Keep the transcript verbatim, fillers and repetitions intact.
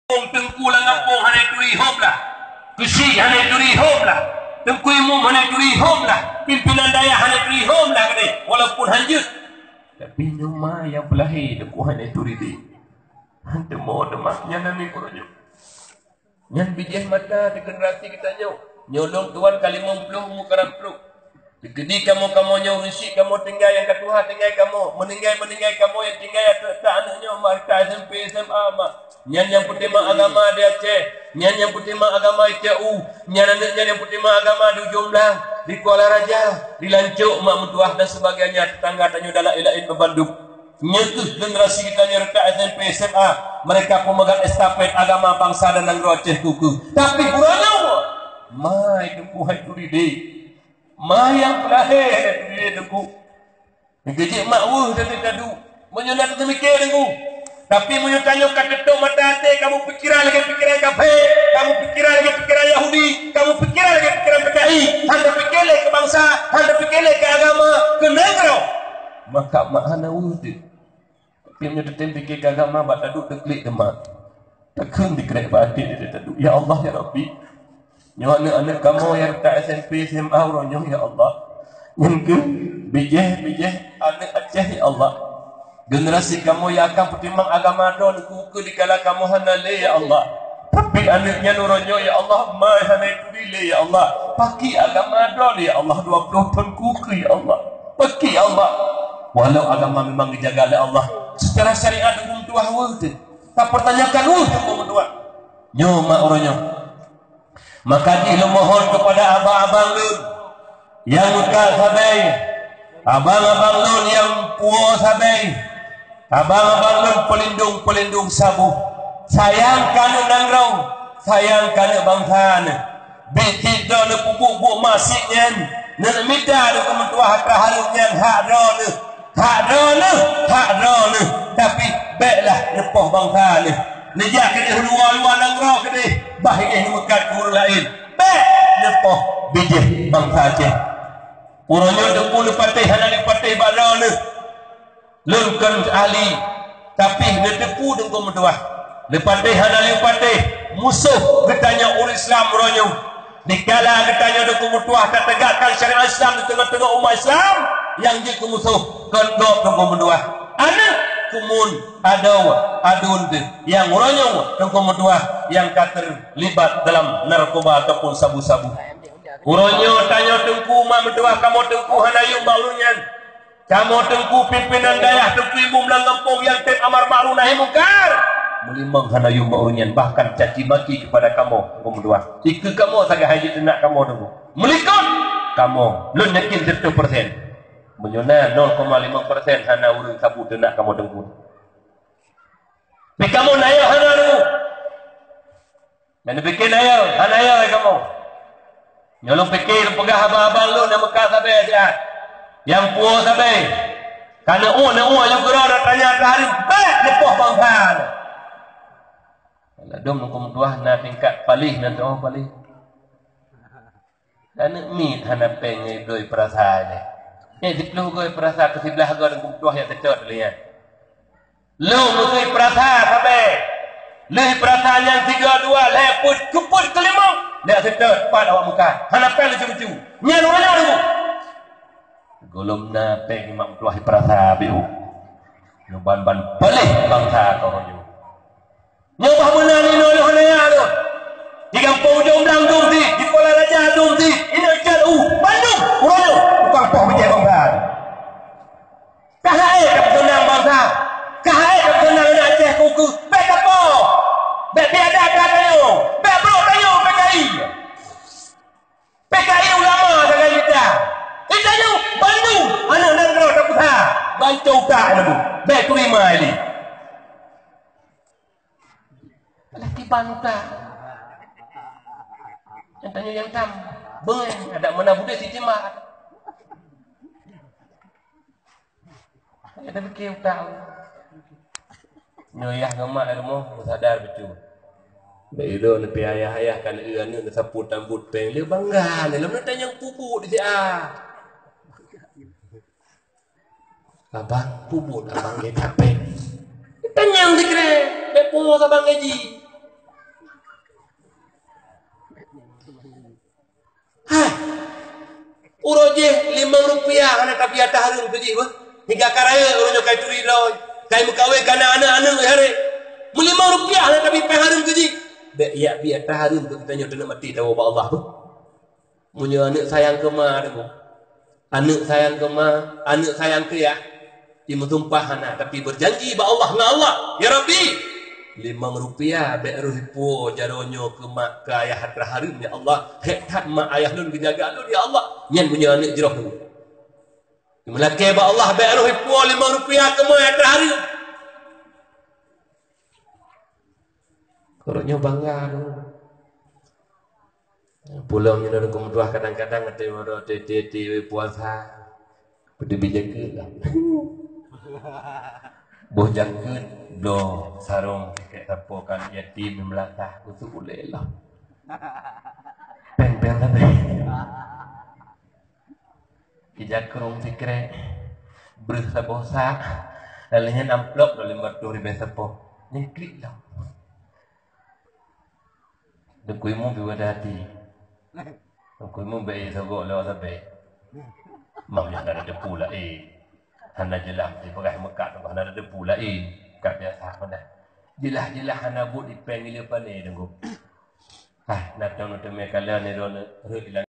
Teungku lam gampông hana turi hom lah. Keuchik hana turi hom lah. Teungku imum hana turi hom lah. Pimpinan dayah hana turi hom lah keudeh. Walaupun hanjeuet. Tapi nyoe ma nyang peulahé teungku hana turi deh. Hantu mo teuma nyan nami uroe nyoe. Nyan bijéh mata di generasi geutanyoe. Nyoe lôn tuan ka limong ploh, umu ka nam ploh. Dikeudi kamoe-kamoe nyoe ureueng chik kamoe tinggai, nyang ka tuha tinggai kamoe. Meuninggai-meuninggai kamoe nyang tinggai ateueh tak aneuk nyoe mak, ka S M P, S M A mak. Nyan nyang peutimang agama di Aceh. Nyan nyang peutimang agama I T U. Nyan aneuk nyan nyang peutimang agama di Ujong Blang, di Kuala Raja, di Lancok mak meutuah dan sebagainya. Tetangga tanyoe dalam laén-laén beubandum. Nyoe kheueh generasi geutanyoe reutak S M P, S M A, mereka pemegang estafet agama bangsa dan nanggroe Aceh keu-keu. Tapi uroe nyoe, ma teungku hai turi deh. Ma nyang peulahé hai turi deh teungku. Geujek mak weueh dan tadu. Meunyoe na teumiké teungku. Tapi meunyoe tanyoe ka teutôp mata até, kamoe pikiran lagèe pikiran kafé, kamoe pikiran lagèe pikiran Yahudi, kamoe pikiran lagèe pikiran P K I, hana piké lé keu bangsa, hana piké lé keu agama, keu nanggroe. Maka mak hana weueh teuh. Tapi meunyoe teutem pike keu agama bak taduek teuklik teuma. Takheun dikrek bak até teuh taduek. Ya Allah, ya Rabbi. Nyoe aneuk-aneuk kamoe nyang reutak S M P, S M A uroe nyoe, ya Allah. Nyan kheueh bijéh-bijéh aneuk Aceh, ya Allah. Generasi kamoe nyang akan peutimang agama droe keu-keu dikala kamoe hana lé, ya Allah. Tapi aneuk nyan uroe nyoe, ya Allah, ma hana turi lé, ya Allah. Paki agama droe, ya Allah, dua ploh thon keu-keu, ya Allah. Paki, ya Allah. Walau agama memang dijaga lé Allah, secara syariat hukum tuah weueh teuh. Tapertanyakan weueh hukum tuah. Nyoe mak uroe nyoe. Maka jih lôn mohon keupada abang-abang lôn nyang meukat sabe, abang-abang lôn nyang puwoe sabe, abang-abang lôn peulindong-peulindong saboh. Sayang keu aneuk nanggroe, sayang keu aneuk bansa neuh. Bék cit droeneuh peubuet buet maksiet nyan, neuneuk mita Teungku Meutuah atra hareuem nyan hak droeneuh. Hak droeneuh, hak droeneuh, tapi béklah neupoh bansa neuh. Neujak keudeh luwa-luwa nanggroe keudeh, bah ideh neumeukat keu ureueng laén. Bék neupoh bijéh bansa Aceh. Uroe nyoe Teungku neupatéh hana neupatéh bak droeneuh. Lôn kon ahli, tapi neuteupeue Teungku Meutuah. Neupatéh hana neupatéh, musoh geutanyoe ureueng Islam uroe nyoe. Dikala geutanyoe Teungku Meutuah tategakkan syariat Islam di teungoh-teungoh umat Islam, nyang jeuet keu musoh kon gob Teungku Meutuah. Aneuk kumun adoe aduen teuh nyang uroe nyoe Teungku Meutuah nyang ka terlibat dalam narkoba ataupun sabu-sabu. Uroe nyoe tanyoe Teungku mak meutuah kamoe Teungku hana yum bak ureueng nyan. Kamoe Teungku pimpinan dayah, Teungku imum lam gampông nyang tem amar ma'ruf nahi mungkar. Meulimong hana yum bak ureueng nyan, bahkan caci maki keupada kamoe, Teungku meutuah. Dikeue kamoe sagai hai jiteunak kamoe Teungku. Meulikot kamoe, lôn yakin sireutoh persen. Meunyoe na nol koma limong persen hana ureueng sabu teunak kamoe Teungku. Pi kamoe na yah hana Teungku. Nyang neupike na yah, hana yah kamoe. Nyoe lôn pike lôn peugah abang-abang lôn nyang meukat sabe siat. Nyang puwoe sabe. Ka neu'ue, neu'ue laju keudroe na tanya keu hareuem, bék neupoh bansa nyoe. Ladôm Teungku meutuah na tingkat paléh na teu'oh paléh. Aneuk miet hana péng ngon bloe peurasa nyan. Nyan siploh goe peurasa keu siblaih goe Teungku meutuah jak seutôt lé nyan. Lôn meusui peurasa sabe. Lheueh peurasa nyan sigoe dua lhèe peuet, keu peuet keu limong, jak seutôt pat awak meukat. Hana péng lucu-lucu. Nyan ureueng nyan Teungku. Gohlom na péng mak meutuah peurasa biôh. Nyoe ban-ban paléh bansa keu uroe nyoe. Nyoe bah meunan inoe lôn hana nyan lôn. Di gampông Ujong Blang dum sit, di Kuala Raja dum sit, inoe cat u, bandum uroe nyoe tukang poh bijéh bansa. Ka hai ka peuseunang bansa, ka hai ka peuseunang aneuk Aceh keu-keu, bék tapoh, bék biada that tanyoe, bék brok tanyoe P K I. P K I ulama sagai mita. Di tanyoe bandum aneuk nanggroe tapeusa, banco utak nyoe, bék turi mai lé. Alah kiban utak. Nyang tanyoe nyang tam. Beungéh, adak meunan budé sitimbak. Nyang tapike utak. Nyoe yah ngon mak rumoh meusadar beutôi. Bak ilôn neupie ayah-ayah kan eu aneuk neusapot tambot péng lé bangga lé lom neutanyong pubut di siat. Abang, pubut abang gét hapé. Tanyong sikiré, bék pungo abang gaji. Hai, uroe jih limong rupiah hana tabi atra hareuem keu jih beuh. Hingga ka rayeuk uroe nyoe kai turi droe, kai meukawen ka na aneuk-aneuk hareuem. Meulimong rupiah hana tabi péng hareuem keu jih. Bék yak bi atra hareuem keu geutanyoe taneuk maté tawoe bak Allah beuh. Meunyoe aneuk sayang keu ma, aneuk sayang keu ma, aneuk sayang keu yah, imeusumpah hana, tapi beujanji bak Allah ngon Allah, "Ya Rabbi, limong rupiah bék roh ipuwoe jaroe nyoe keu mak keu ayah atra hareuem, ya Allah. Hék that mak ayah lôn geujaga lôn, ya Allah." Nyan meunyoe aneuk jroh tu. Meulakée bak Allah bék roh ipuwoe limong rupiah keu ma atra hareuem. Keu nyoe bangga tu. Pulang nyoe dalam keumeutuah kadang-kadang ada orang tete-tete puasa. Beuteubi jakeuet lah. Boh jakeuet bloe sarong sikek sapo kan yatim meulangkah kusuk ulée lah. Peng-peng sabe. Ija krong sikrek, breuh saboh sa, lalu nyan amplop lom lima ratus ribèe sapo. Nyan klik lah. Teungku Imum pi wadah hati. Teungku Imum bèk sogok lewat sabe. Mam nyan hana teupeu lah, eh. Hana jeulaih, di peugah meukat tu hana teupeu lah, eh. Ka biasa pada. Jeulaih-jeulaih hana buet ipeng gila pane, Teungku. Ah, na tong teumé kala ni ron reuek ilang